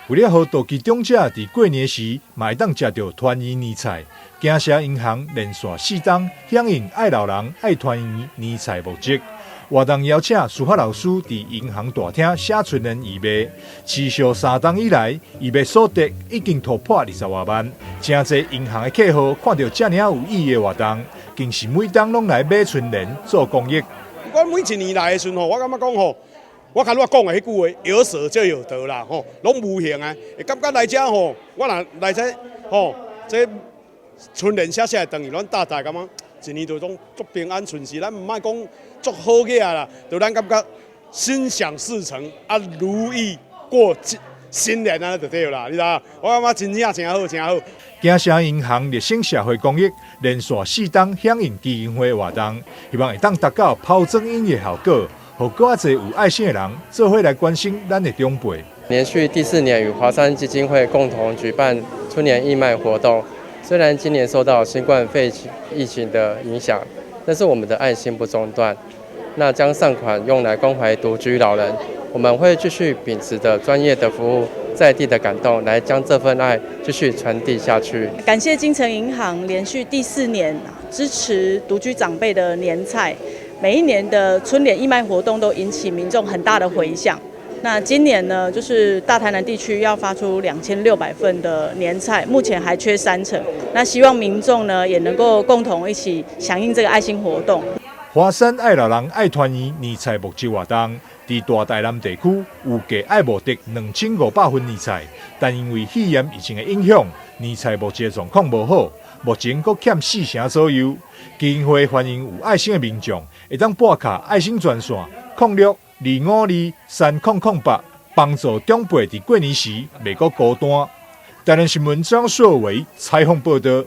為了予獨居長者佇過年時嘛會當食著團圓年菜，京城銀行連續四冬響應愛老人愛團圓年菜募集活動，邀請書法老師佇銀行大廳寫春聯義賣。持續三冬以來，義賣所得已經突破20外萬。誠濟銀行的客戶看著遮爾有意義的活動，更是每冬攏來買春聯做公益。我每一年來的時陣吼，我感覺講吼，我較拄仔講的彼句話，有捨就有得啦，吼，攏無形的，會感覺來遮吼，我若來這吼，這春聯寫寫轉去，咱大大感覺一年都總足平安順遂，咱毋愛講足好額啦，就咱感覺心想事成啊，如意過新年按呢就對啦，你知影？我感覺真正誠好，誠好。京城銀行熱心社會公益，連續四冬響應基金會活動，希望會當達到拋磚引玉的效果，予閣較濟有愛心的人做伙來關心咱的長輩。連續第四年與華山基金會共同舉辦春聯義賣活動，雖然今年受到新冠肺炎疫情的影響，但是我們的愛心不中斷。那將善款用來關懷獨居老人，我們會繼續秉持著專業的服務，在地的感動，來將這份愛繼續傳遞下去。感謝金城銀行連續第四年支持獨居長輩的年菜，每一年的春聯義賣活動都引起民眾很大的迴響。那今年呢，就是大台南地區要發出2600份的年菜，目前還缺三成。那希望民眾呢也能夠共同一起響應這個愛心活動。華山愛老人愛團圓年菜募集活動，佇大台南地區預計愛募得2500份年菜，但因為肺炎疫情的影響，年菜募集狀況無好，目前閣欠四成左右。基金會歡迎有愛心的民眾，會當撥卡愛心專線0625223008，幫助長輩佇過年時袂閣孤單。台南新聞張碩偉採訪報道。